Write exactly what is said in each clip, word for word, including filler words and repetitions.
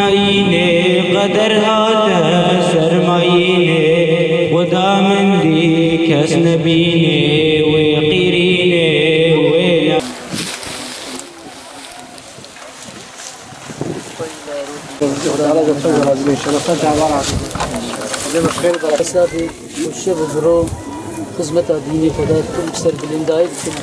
Mayînê qeder hate ser mayînê, Xuda min dî kes nebînê, wê qîrînê, wê ne. Û şev û biro xizmeta dînê xwe de tim ser bilindayî bikin.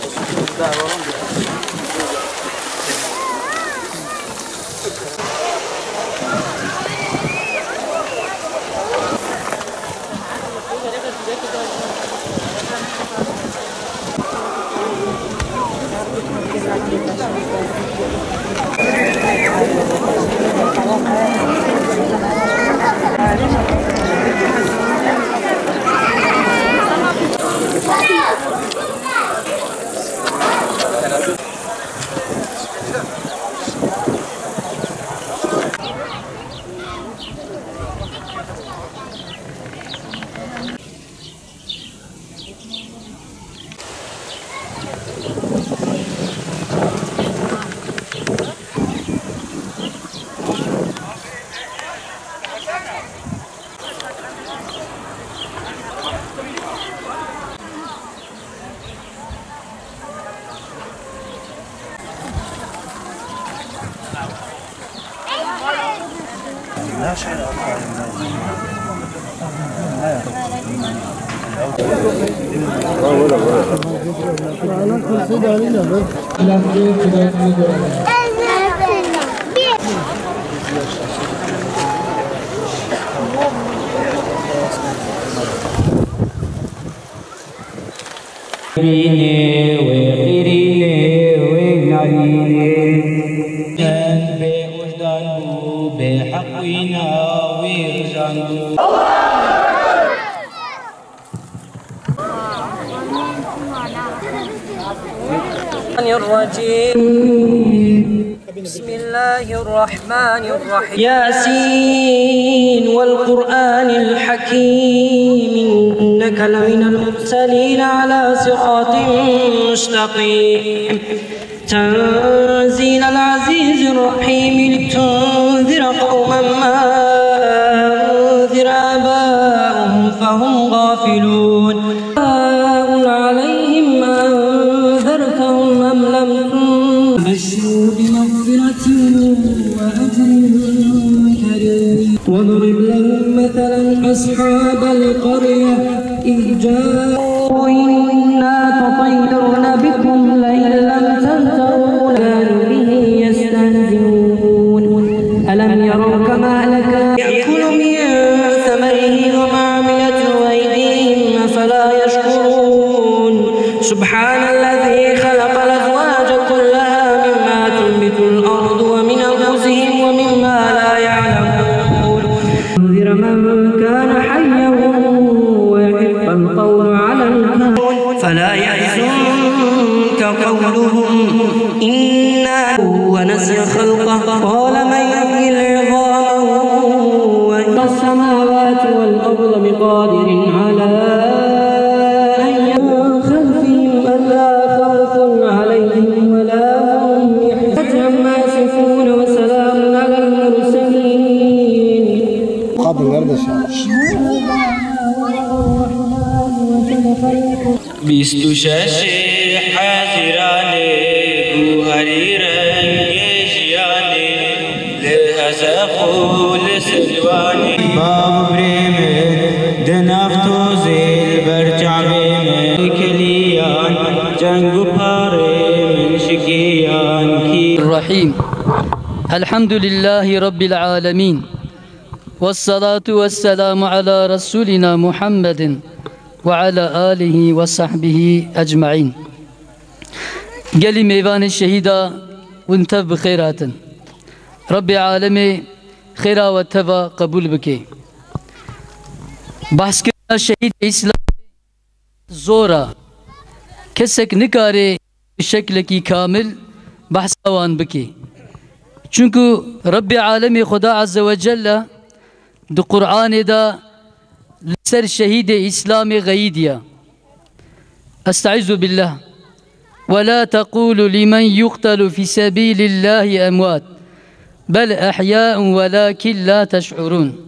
Qîrînê wê, qîrînê wê nayînê. Bê ûjdan bû, bê heq wîna wî rijand bû. الرحمن الرحيم. بسم الله الرحمن الرحيم. ياسين والقرآن الحكيم، إنك لمن المرسلين على صراط مستقيم. تنزيل العزيز الرحيم، لتنذر قوما ما أنذر آباؤهم فهم غافلون. سواء عليهم أأنذرتهم أم لم تنذرهم، بشروا بمغفرة وأجر كريم. واضرب لهم مثلا أصحاب القرية إذ جاءوا إنا تطيرنا بكم لئن لم تنتهوا لكانوا به يستهزئون. ألم يروا كما أهلكنا يأكل من ثمره وما عملته أيديهم أفلا يشكرون. سبحان الذي خلق الأزواج كلها مما تنبت الأرض ومن أنفسهم ومما لا يعلمون. لينذر من كان حيا ويحق القول على الكافرين. فلا يحزنك قولهم. إنا ونسي خلقه. قال من يحيي العظام وهي السماوات والأرض بقادر على أن من خلفهم ألا خوف عليهم ولا هم يحزنون. عما يصفون وسلام على المرسلين. Kadın kardeşim. Bîst û şeş Hezîranê bû herî rengê jiyanê, li Hezef û li Silwanê. Bav û birê min di nav tozê li ber çavê min kiliyan, ceng û parê min şikiyan kî. الرحيم. الحمد لله رب العالمين. والصلاة والسلام على رسولنا محمد وعلى آله وصحبه أجمعين. Gelî mêvanê şehîda hûn tev bi xêr hatin. Rebbê alemê xêra we teva qebûl bike. Behskirina şehîdê Îslamê zor e. Kesek nikare bi şeklekî kamil behsa wan bike. Çunku Rebbê alemê Xweda Azze ve Celle di Qur'anê de li ser şehîdê Îslamê xeyîdiye. Estaizu billah. ولا تقولوا لمن يقتل في سبيل الله أموات Bel ehyaun welakin la teş'urun.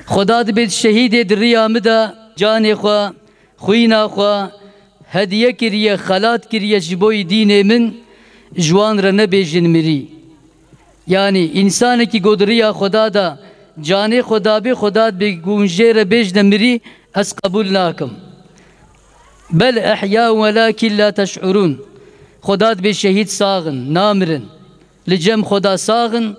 Xweda dibêt şehîdê di riya min de canê xwe, xwîna xwe hediye kiriye, xelat kiriye ji bo yî dînê min, ji wan re nebêjin mirî. Yanî, însanekî ku di riya Xweda de canê xwe dabê, Xweda dibê ku hûn jê re bêjne mirî, ez qebûl nakim. Bel ehya welakin la teş'urûn. Xweda dibê şehîd sax in, namirin. Li cem Xweda sax in,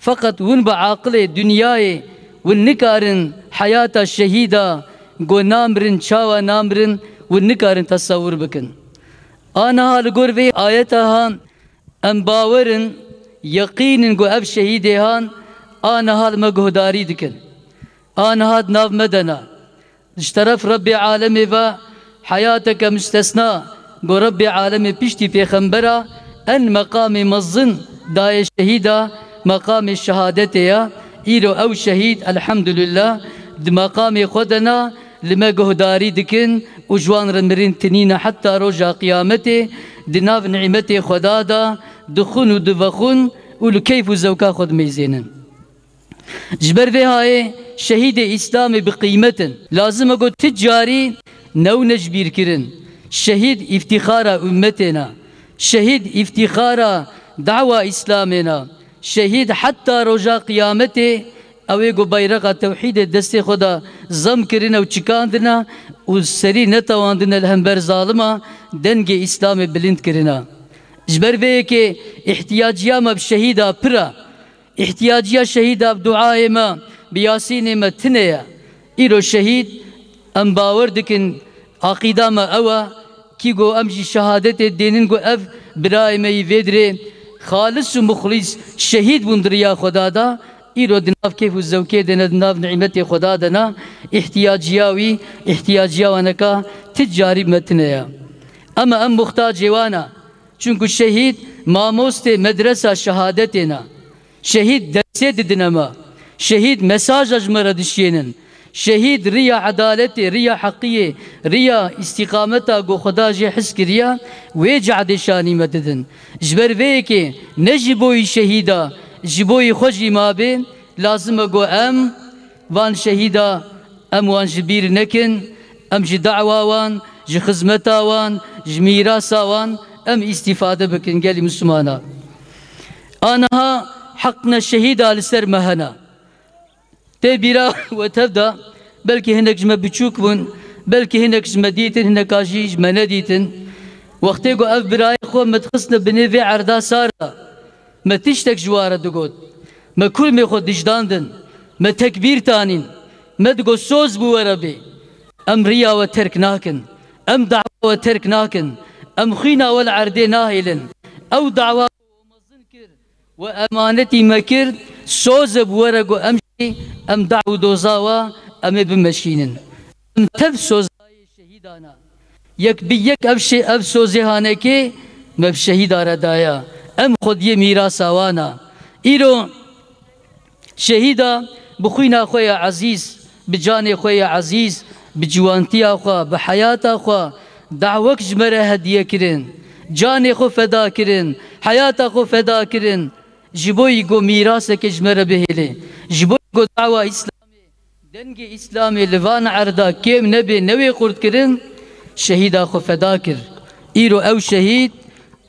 feqet hûn bi aqilê dinyayê hûn nikarin heyata şehîda ku namirin, çawa namirin, hûn nikarin tesewir bikin. Aniha li gor vê ayeta han, em bawer in, yeqîn in ku ev şehîdê han aniha li me guhdarî dikin. Aniha di nav me de ne. Ji teref Rebbê Alemê ve heyateke mustesna ku Rebbê Alemê piştî pêxembera en meqamê mezin dayê şehîda, meqamê şehadetê ye. Îro ew şehîd, elhamdulillah, di meqamê xwe de ne, li me guhdarî dikin û ji wan re mirin tinîne heta roja qiyametê di nav nîmetê Xweda de dixwin û divexwin û li keyf û zewka xwe dimeyzênin. Ji ber vê hayê şehîdê Îslamê bi qîmet in. Lazim e ku ti carî newne ji bîr kirin. Şehîd îftîxara ummetê ne. Şehîd îftîxara dawa Îslamê ne. Şehîd heta roja qiyametê ew ê ku bayreqa tewhîdê destê xwe de zem kirine û çikandine û serî netewandine li hember zalima dengê Îslamê bilind kirine. Ji ber vê yekê îhtiyaciya me bi şehîda pir e. Îhtiyaciya şehîda bi duayê me, bi Yasînê me tune ye. Îro şehîd, em bawer dikin, aqîda me ew e, kî ku em jî şehadetê dênin ku ev birayê me yî vê dirê xalis û muxlîs şehîd bûn di riya Xweda de, îro di nav keyf û zewkê de ne, di nav nîmetê Xweda de ne, îhtiyaciya wî, îhtiyaciya waneka ti carî bi me tune ye. Ema em muxtacê wan e. Çunku şehîd mamostê medresa şehadetê ne. Şehîd dersê didine me. Şehîd mesaja ji me re dişiyênin. Şehîd riya edaletê, riya heqiyê, riya îstîqameta ku Xweda jê hez kiriye, wê cahdê şanî me didin. Ji ber vê yekê ne ji bo yî şehîda, ji bo yî xwe jî mabê, lazim e ku em van şehîda, em wan ji bîr nekin, em ji dawa wan, ji xizmeta wan, ji mîrasa wan em îstîfade bikin gelî Mislimana. Aniha heqna şehîda li ser me hene. Tê bîra we tev de, belkî hinek ji me biçûk bûn, belkî hinek ji me dîtin, hineka jî ji me nedîtin. Wextê ku ev birayê xwe me dixistine binê vê erda sar de, me tiştek ji ware digot. Me kurmê xwe dijdandin. Me tekbîr tanîn. Me digot soz bi we re bê. Em riya we terk nakin. Em dawa we terk nakin. Em xwîna we li erdê nahêlin. Ew dawa we mezin kir, we emanetî me kir, soz e bi we re ku em jî em daw û doza we em ê bimeşînin. Em tev soz dayê şehîdan e. Yek bi yek ev şê-, ev sozê hanekê me bi şehîda re daye. Em xwediyê mîrasa wan e. Îro şehîda bi xwîna xwe ya ezîz, bi canê xwe ya ezîz, bi ciwantiya xwe, bi heyata xwe dawek ji me re hediye kirin. Canê xwe feda kirin, heyata xwe feda kirin. Ji bo yî ku mîraseke ji me re bihêle. Ji bo yî ku dawa Îslamê, dengê Îslamê li van erda kêm nebe, newê qurtkirin, şehîda xwe feda kir. Îro ew şehîd,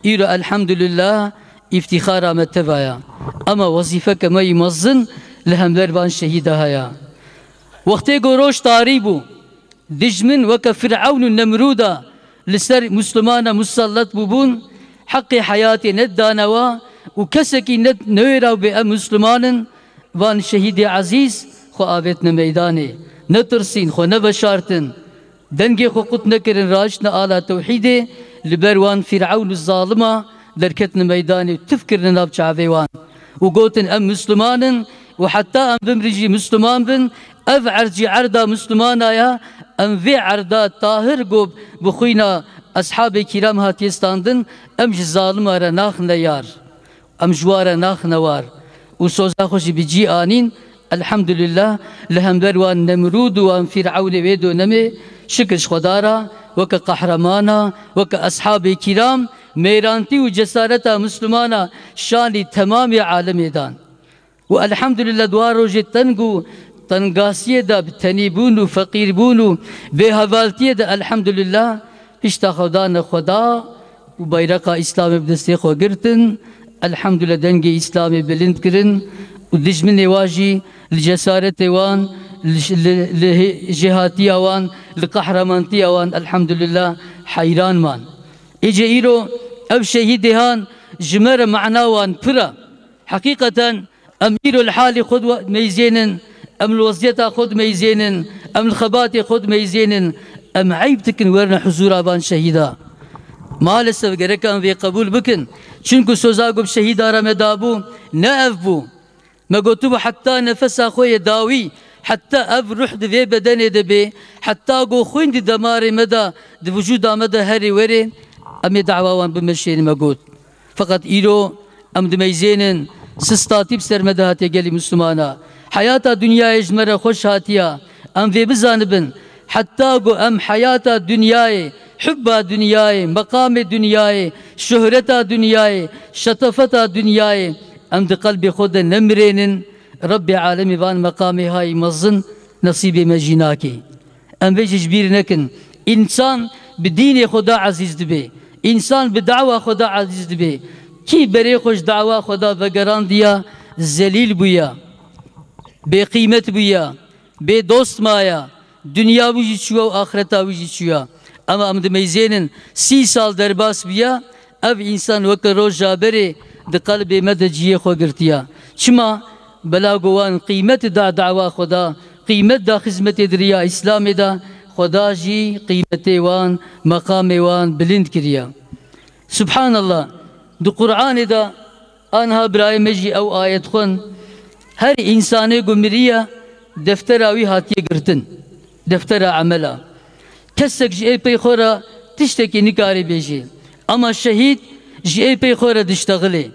îro elhamdulillah, îftîxara me teva ye. Ema wezîfeke me yî mezin li hember van şehîda heye. Wextê ku roj tarî bû, dijmin weke Firewn û Nemrûda li ser Muslimana musellet bûbûn, heqê heyatê nedidane wa û kesekî ne-, newêra bê em Musliman in, van şehîdê ezîz xwe avêtine meydanê. Netirsîn, xwe neveşartin. Dengê xwe qut nekirin, rahiştine ala tewhîdê, li ber wan Firewn û zalima derketine meydanê û tif kirine nav çavê wan. Û gotin, em Musliman in û heta em bimrin jî Musliman bin, ev erd jî erda Muslimana ye, em vê erda tahir ku bi xwîna eshabê kîram hatiye standin, em ji zalima re naxine yar. Em ji wa re naxine war û soza xwe jî bi cî anîn, elhamdulillah, li hember wan Nemrûd û wan Fîrewnê wê donemê şikir ji Xweda re, weke qehremana, weke eshabê kîram, mêrantî û cesareta Mislimana şanî temamê alemê dan. Û elhamdulillah, di wan rojê teng û tengasiyê de, bi tenîbûn û feqîrbûn û bêhevaltiyê de, elhamdulillah, pişta xwe dane Xweda û bayreqa Îslamê bi destê xwe girtin. Elhamdulillah, dengê Îslamê bilind kirin û dijminê wan jî li cesaretê wan, li, li, li hê-, jêhatiya wan, li qehremantiya wan, elhamdulillah, heyran man. Êce îro ev şehîdê han ji me re mana wan pir e. Heqîqeten, em îro li halê xwe dimeyzênin, em li weziyeta xwe dimeyzênin, em li xebatê xwe dimeyzênin, em eyb dikin werine huzûra van şehîda. Maalesef gerek em vê qebûl bikin. Çimku soza ku bi şehîda re me dabû, ne ev bû. Me gotibû, heta nefesa xwe yê dawî, heta ev ruh di vê bedenê de bê, heta ku xwîn di demarê me de, di vücuda me de herê werê, em ê dawa wan bimeşêrin, me got. Feqet îro em dimeyzênin, sistatî bi ser me de hatiye gelî Mislimana. Heyata dinyayê ji me re xweş hatiya. Em vê bizanibin, heta ku em heyata dinyayê, hubba dinyayê, meqamê dinyayê, şuhreta dinyayê, şetefeta dinyayê, em di qelbê xwe de nemirênin, Rebbê alemê van meqamê hayî mezin nesîbê me jî nake. Em vê jî ji bîr nekin. Însan bi dînê xwe da ezîz dibe. Însan bi dawa xwe da ezîz dibe. Kî berê xwe ji dawa xwe da vegerandiya, zelîl bûya, bêqîmet bûya, bê dost maya, dinya wî jî çûya û axireta wî jî çûya. Ema em dimeyzênin, sî sal derbas bûya, ev însan weke roja berê di qelbê me de cihê xwe girtiya. Çima? Bela ku wan qîmet da dawa xwe da, qîmet da xizmetê di riya Îslamê de, Xweda jî qîmetê wan, meqamê wan bilind kiriya. Subhanallah, di Qur'anê de, aniha birayê me jî ew ayet xwend, her însanê ku miriye, deftera wî hatiye girtin, deftera emela. Kesek ji ê pey xwe re tiştekî nikarê bêjê, ama şehîd ji ê pey xwe re diştexilê.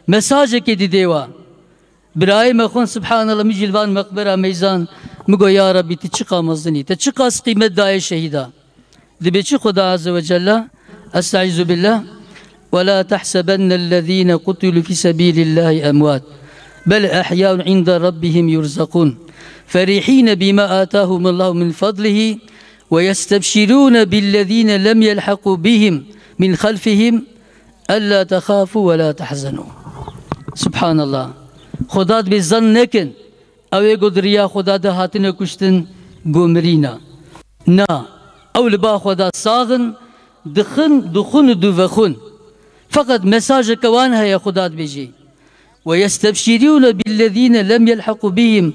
Mesajekê didê wa. Birayê me xwend, Subhanallah, min jî li van meqbera meyzand, min got, Ya Rabbî, tu çiqa mezin î, te çiqas qîmet dayê şehîda. Dibê çi Xuda Azze ve Celle? Estaizu billah. ولا تحسبن الذين قتلوا في سبيل الله أموات بل أحياء عند ربهم يرزقون فرحين بما آتاهم الله من فضله ويستبشرون بالذين لم يلحقوا بهم من خلفهم ألا تخافوا ولا تحزنوا. Subhanallah. Xuda dibê zan nekin. Ew ê ku di riya Xuda de hatine kuştin, ku mirîne. Na, ew li ba Xuda sax in, dixin, dixwin û dûvexwin. Feqet mesajeke wan heye, Xuda dibêjê. ويستبشرون بالذين لم يلحقوا بهم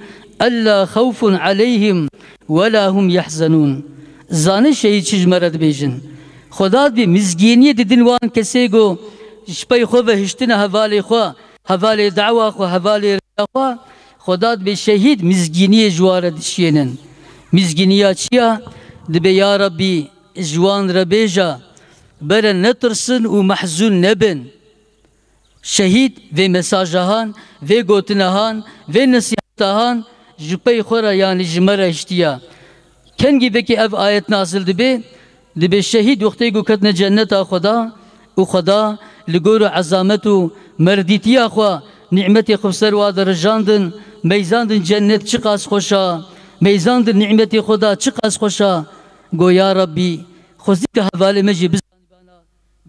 ألا خوف عليهم ولا هم يحزنون. Zane şehîd çi ji me re dibêjin. Xuda dibê mizgîniyê didin wan kesê ku ji pey xwe ve hiştine hevalê xwe, hevalê dawa xwe, hevalê rêya xwe. Xuda dibê şehîd mizgîniyê ji wan re dişiyênin. Mizgîniya çi ya? Dibê, Ya Rabbî, ji wan re bêje, bere netirsin û mehzûn nebin. Şehîd vê mesaja han, vê gotina han, vê nesîheta han ji pey xwe re, yanî ji me re hiştiya. Kengî vekî ev ayet nazil dibe, dibe şehîd wextê ku ketine cenneta Xweda û Xweda li gor û ezamet û merdîtiya xwe nîmetê xwe bi ser wa de rijandin, meyzandin cennet çiqas xweş a, meyzandin nîmetê Xweda çiqas xweş a. Go, Ya Rabbî, xwezî ke hevalê me jî bizanibana,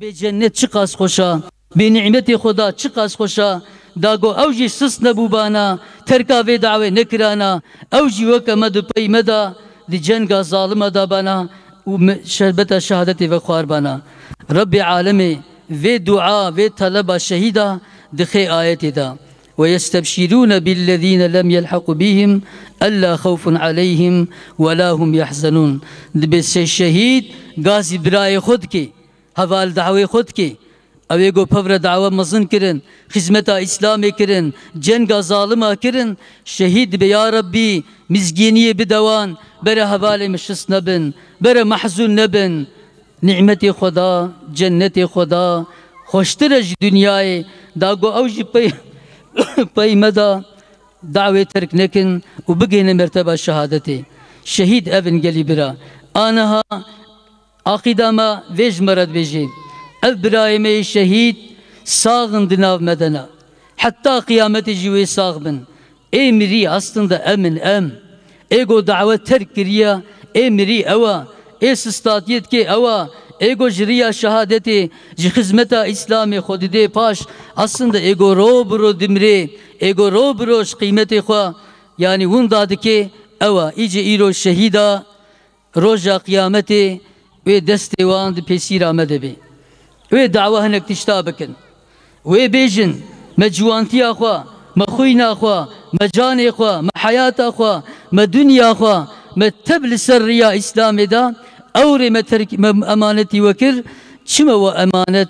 bê cennet çiqas xweş a, bê nîmetê Xweda çiqas xweş a, da go ew jî sist nebûbana, terka vê dawê nekirana, ew jî weke me di pey me de, di cenga zalima dabana û me-, şerbeta şehadetê vexwarbana. Rebbê alemê vê dua, vê teleba şehîda dixe ayetê de. ويستبشرون بالذين لم يلحقوا بهم ألا خوف عليهم ولا هم يحزنون. Dibê se şehîd gazî birayê xwe dike. Heval dawê xwe dike. Ew ê ku pevre dawa mezin kirin, xizmeta Îslamê kirin, cenga zalima kirin, şehîd dibe, Ya Rabbî, mizgîniyê bide wan, bere hevalê min şist nebin, bere mehzûn nebin. Nîmetê Xweda, cennetê Xweda, xweştir e ji dinyayê, da ku ew jî pey, pey me da dawê terk nekin û bigihîne merteba şehadetê. Şehîd ev in gelî bira. Aniha Aqîda me vê ji me re dibêjê. Ev birayê me yê şehîd sax in di nav me de ne. Heta qiyametê jî wê sax bin. Ê mirî aslında em in, em. Ê go dawe terk kiriye, ê mirî ew e. Ê sistatiyê dikê ew e. Ê go ji riya şehadetê, ji xizmeta Îslamê xwe didê paş, aslında ê go ro bi ro dimrê, ê go ro bi ro ji qîmetê xwe, yanî winda dikê ew e. Îce îro şehîda, roja qiyametê wê destê wan di pêsîra me de bê. Wê dawa hinek tişta bikin. Wê bêjin, me ciwantiya xwe, me xwîna xwe, me canê xwe, me heyata xwe, me dinya xwe, me tev li ser riya Îslamê da, ew rê me terk, me emanetî we kir, çima we emanet,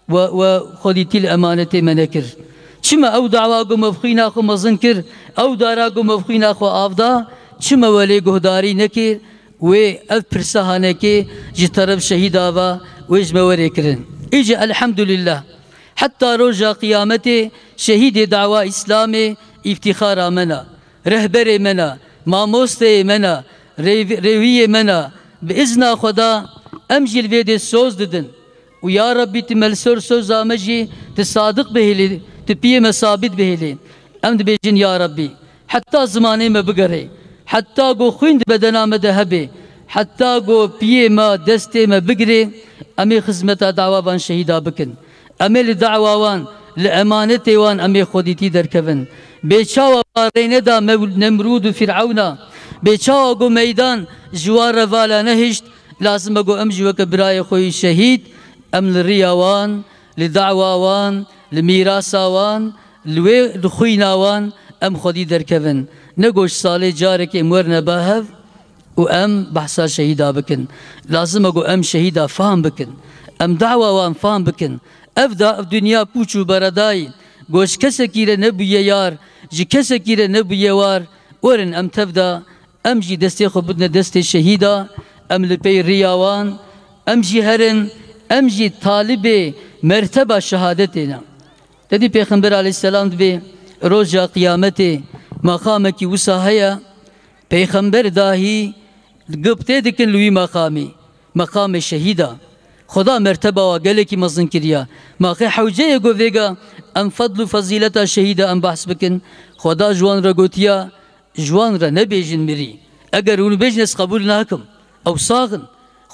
we, we xwedîtî li emanetê me nekir? Çima ew dawa ku me bi xwîna xwe mezin kir, ew dara ku me bi xwîna xwe av da, çima we lê guhdarî nekir? Wê ev pirsa hanekê ji teref şehîda ve wê ji me werê kirin. Îce elhamdulillah. Heta roja qiyametê şehîdê dawa Îslamê îftîxara me ne, rehberê me ne, mamosteyê me ne, rêv-, rêwiyê me ne. Bi izna Xweda em jî li vê dê soz didin. Û ya Rabbî, tu me li ser soza me jî tu sadiq bihêlî, tu piyê me sabit bihêlî. Em dibêjin ya Rabbî, heta zimanê me bigerê, heta ku xwîn di bedena me de hebe, heta ku piyê me destê me bigirê, em ê xizmeta dawa van şehîda bikin. Em ê li dawa wan, li emanetê wan em ê xwedîtî derkevin. Bê çawa wa rê neda Mew-, Nemrûd û Fîrewna, bê çawa ku meydan ji wan re vala nehişt, lazim e ku em jî weke birayê xwe yî şehîd, em li riya wan, li dawa wan, li mîrasa wan, li wê, li xwîna wan em xwedî derkevin. Ne ku ji salê carekê em werine ba hev û em behsa şehîda bikin. Lazim e ku em şehîda fam bikin. Em dawa wan fam bikin. Ev da, ev dinya pûç û beredayî, ku ji kesekî re nebûye yar, ji kesekî re nebûye war, werin em tev de, em jî destê xwe bidine destê şehîda, em li pey riya wan, em jî herin, em jî talibê merteba şehadetê ne. Te dî Pêxember aleyhisselam dibê roja qiyametê maqamekî wisa heye, Pêxember dahî gip tê dikin li wî maqamî, maqamê şehîda. Xweda merteba wa gelekî mezin kiriya. Ma xê hewce ye ku vêga em fedl û fezîleta şehîda em behs bikin? Xweda ji wan re gotiya, ji wan re nebêjin mirî. Eger hûn bêjin ez qebûl nakim. Ew sax in.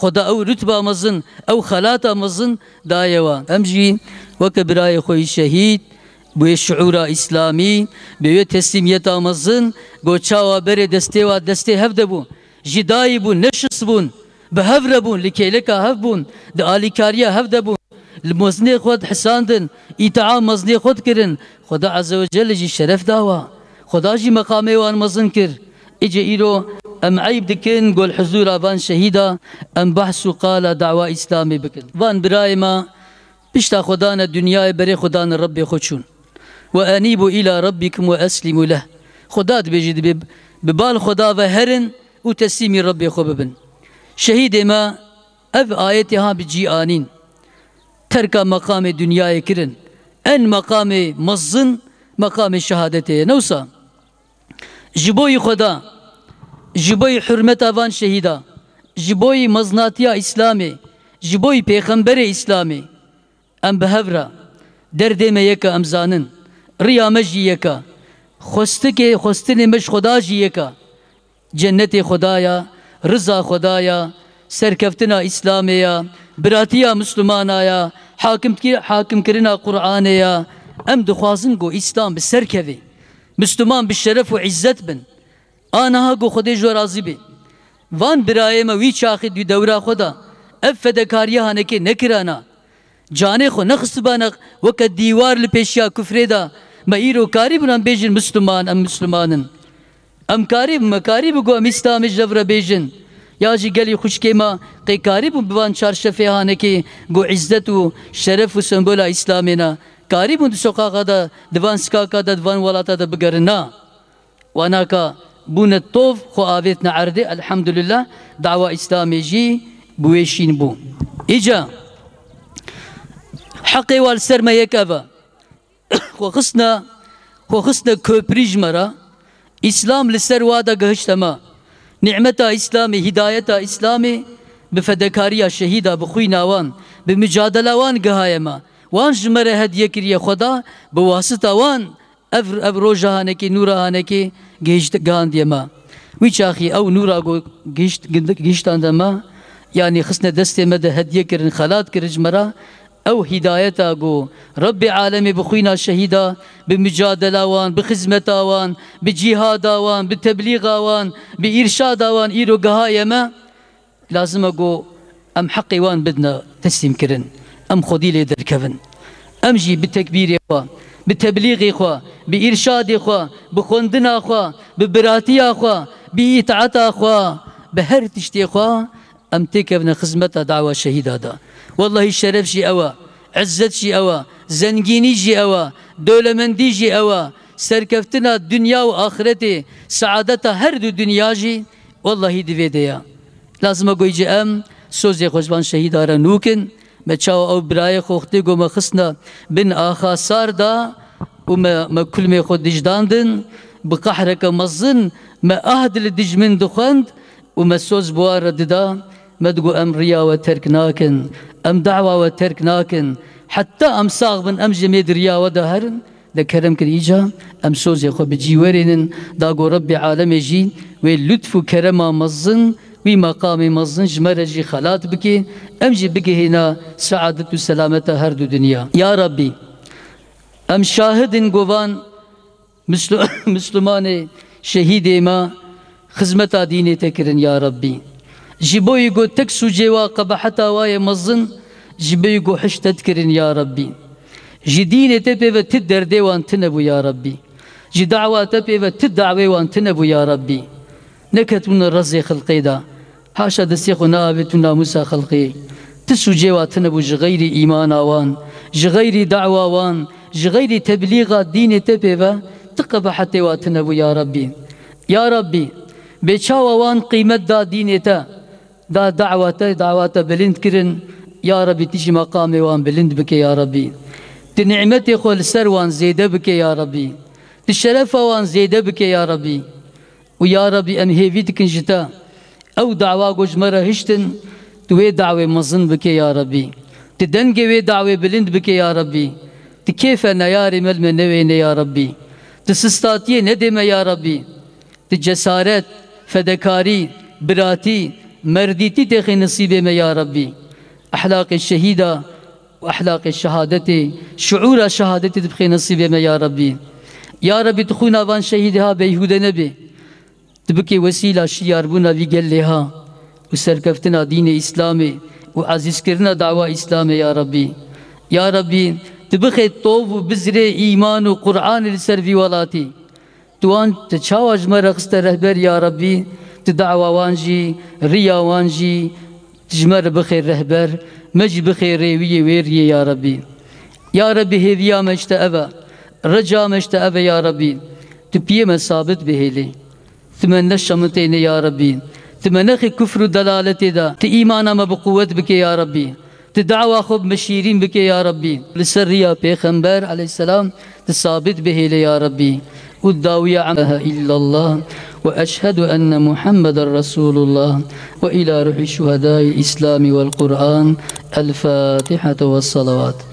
Xweda ew rutba mezin, ew xelata mezin daye wan. Em jî weke birayê xwe yî şehîd, bi wê şiûra îslamî, bi wê teslîmiyeta mezin, ku çawa berê destê wa destê hev de bû. Ji dayî bûn, neşist bûn, bi hev re bûn, li kêleka hev bûn, di alîkariya hev de bûn. Li mezinê xwe dihisandin, îtia mezinê xwe dikirin. Xweda Azze ve Celle jî şeref dawa. Xweda jî meqamê wan mezin kir. Îce îro em eyb dikin, gol huzûra van şehîda, em behs û qala dawa Îslamê bikin. Van birayê me pişta xwe dane dinyayê, berê xwe dane Rebbê xwe çûn. Ve enîbû îla Rabbikum ve eslîmû leh. Xweda dibêjî, dibê bi bal Xweda ve herin û teslîmî Rebbê xwe bibin. Şehîdê me ev ayetê ha bi cî anîn. Terka meqamê dinyayê kirin. En meqamê mezin meqamê şehadetê ye. Ne wisa? Ji bo yî Xweda, ji bo yî hurmeta van şehîda, ji bo yî mezinatiya Îslamê, ji bo yî pêxemberê Îslamê, em bi hev re, derdê me yek e, em zanin, riya me jî yek e, xwestikê, xwestinê me ji Xweda jî yek e. Cennetê Xweda ya, riza Xweda ya, serkeftina Îslamê ya, biratiya Mislumana ya, hakimkir-, hakimkirina Qur'anê ya. Em dixwazin ku Îslam bi ser keve. Misluman bi şeref û îzzet bin. A niha ku Xwedê ji we razî be. Van birayê me wî çaxê di dewra xwe de ev fedekariya hanekê nekirana. Canê xwe nexistibane weke dîwar li pêşiya kufrê de. Me îro karîbûn em bêjin Misluman, em Misluman in. Em karîbûn, me karîbû ku em Îslamê ji hev re bêjin. Ya jî gelî xwişkê me qê karîbûn bi van çarşefê hanekê ku îzzet û şeref û sembola Îslamê ne. Karîbûn di soqaxa de, di van sikaka de, di van welata de bigerin. Na. Wanaka bûne tov, xwe avêtine erdê, elhamdulillah, dawa Îslamê jî bi wê şîn bû. Îca heqê wa li ser me yek ev e. Xwe xistine, xwe xistine köprî ji me re. Îslam li ser wa de gihişte me. Nîmeta Îslamê, hîdayeta Îslamê bi fedekariya şehîda, bi xwîna wan, bi micadela wan gihaye me. Wan ji me re hediye kiriye, Xweda bi wasita wan ev, ev roja hanekê, nûra hanekê gihişt-, gihandiye me. Wî çaxî ew nûra ku gihişt-, gihiştande me, yanî xistine destê me de hediye kirin, xelat kirin ji me re, ew hîdayeta ku Rebbê alemê bi xwîna şehîda, bi micadela wan, bi xizmeta wan, bi cîhada wan, bi teblîxa wan, bi îrşada wan îro gihaye me, lazim e ku em heqê wan bidine teslîmkirin. Em xwedî lê derkevin. Em jî bi tekbîrê xwe, bi teblîxê xwe, bi îrşadê xwe, bi xwendina xwe, bi biratiya xwe, bi îtaeta xwe, bi her tiştê xwe em têkevine xizmeta dawa şehîda de. Wellahî şeref jî ew e, izzet jî ew e, zengînî jî ew e, dewlemendî jî ew e, serkeftina dinya û axretê, saadeta her du dinya jî wellahî di vê de ye. Lazim e goyî em sozê xwe ji van şehîda re nûkin. Me çawa ew birayê xwe wextê ku me xistine bin axa sar da û me, me kulmê xwe dijdandin, bi qahreke mezin me ahd li dijmin dixwend û me soz bi wan re dida, me digot, "Em riya we terk nakin, em dawa we terk nakin, heta em sax bin, em ji mêd riya we de herin." De kerem kir îca em sozê xwe bi cî werênin, da ku Rebbê alemê jî wê lutf û kerema mezin, wî meqamê mezin ji me re jî xelat bike, em jî bigihîna seadet û selameta her du dinya. Ya Rebbî, em şahid in ku van Mislu-, Mislimanê şehîdê me xizmeta dînê te kirin ya Rebbî. Ji bo yî ku tek sûcê wa qebeheta wa yê mezin, ji bo yî ku hiştet kirin ya Rebbî. Ji dînê te pê ve ti derdê wan tine bû ya Rebbî. Ji dawa te pê ve ti dawê wan tine bû ya Rebbî. Neketbûne rezê xelqê de. Haşa destê xwe neavêt û namûsa xelqê. Ti sûcê wa tine bû ji xeyrî îmana wan, ji xeyrî dawa wan, ji xeyrî teblîxa dînê te pê ve ti qebehetê wa tine bû ya Rebbî. Ya Rebbî, bê çawa wan qîmet da dînê te, da dawa te, dawa te bilind kirin, ya Rebbî ti jî meqamê wan bilind bike ya Rebbî. Ti nîmetê xwe li ser wan zêde bike ya Rebbî. Ti şerefa wan zêde bike ya Rebbî. Û ya Rebbî em hêvî dikin ji te. Ew dawa ku ji me re hiştin, tu wê dawê mezin bike ya Rebbî. Tu dengê wê dawê bilind bike ya Rebbî. Tu kêfe neyarê me li me newêne ya Rebbî. Tu sistatiyê nedê me ya Rebbî. Tu cesaret, fedekarî, biratî, merdîtî têxê nisîbê me ya Rebbî. Ehlaqê şehîda û ehlaqê şehadetê, şuûra şehadetê dibixê nesîbê me ya Rebbî. Ya Rebbî, tu xwîna van şehîdê ha beyhûde nebe. Tu bikê wesîla şiyarbûna vî gelê ha û serkeftina dînê Îslamê û ezîzkirina dawa Îslamê ya Rebbî. Ya Rebbî, tu bixê tov û bizrê îman û Qur'anê li ser vî welatî. Tu wan, tu çawa ji me re xiste rehber ya Rebbî, tu dawa wan jî, riya wan jî ji me re bixê rehber, me jî bixê rêwiyê wê riyê ya Rebbî. Ya Rebbî, hêviya me ji te ev e, reca me ji te ev e ya Rebbî. Tu piyê me sabit bihêlê. Tu me neşemitêne ya Rebbî. Tu me nexê kufr û delaletê de. Tu îmana me bi quwet bike ya Rebbî. Tu dawa xwe bi me şîrîn bike ya Rebbî. Li ser riya Pêxember aleyhisselam tu sabit bihêle ya Rebbî. û dawiya em-, ilahe illallah ve eşhedü enne Muhammeden Resulullah ve ila ruhi şuhedai İslami vel Kur'an. El Fatiha ve salavat.